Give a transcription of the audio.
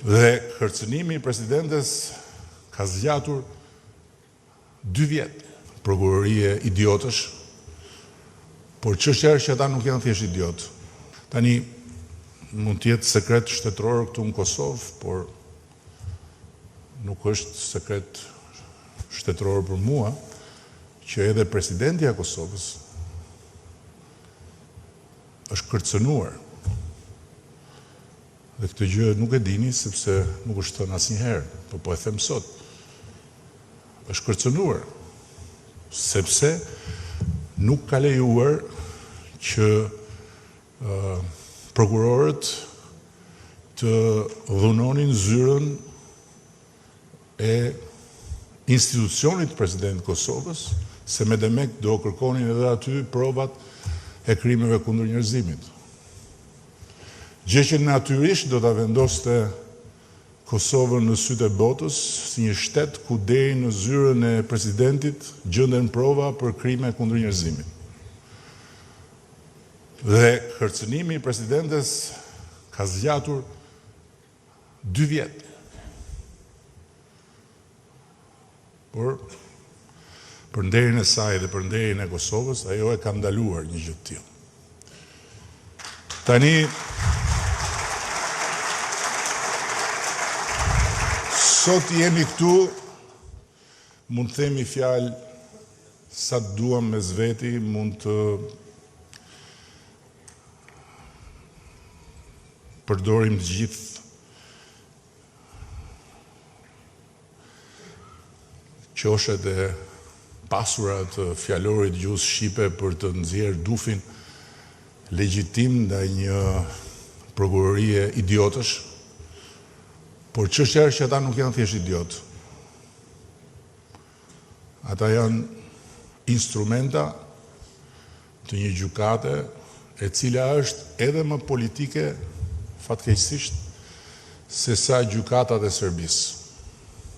Dhe kërcënimi i presidentes ka zgjatur dy vjet. Prokurorie idiotësh, por çështja është që ata nuk janë thjesht idiotë. Tani mund të jetë sekret shtetëror këtu në Kosovë, por nuk është sekret shtetëror për mua që edhe presidentja e Kosovës është kërcënuar. Dhe këtë gjë nuk e dini sepse nuk është thënë asnjëherë, por po e them sot. Është kërcënuar sepse nuk ka lejuar që prokurorët të dhunonin zyrën e institucionit të presidentit të Kosovës, se me demek do kërkonin edhe aty provat e krimeve kundër njerëzimit. Gjë që natyrisht do ta vendoste Kosovën në sytë e botës si një shtet ku deri në zyrën e presidentit gjenden prova për krime kundër njerëzimit. Dhe kërcënimi i presidentes ka zgjatur dy vjet. Por, për nderin e saj dhe për nderin e Kosovës, ajo e ka ndaluar një gjë të tillë. Tani, sot jemi këtu, mund të themi fjalë sa të duam mes veti, mund të përdorim të gjithë qoshet e pasura të fjalorit të gjuhës shqipe për të nxjerrë dufin legjitim ndaj një prokurorie idiotësh, por çështja është që ata nuk janë thjesht idiotë. Ata janë instrumenta të një gjykate e cila është edhe më politike fatkeqësisht sesa gjykatat e Serbisë.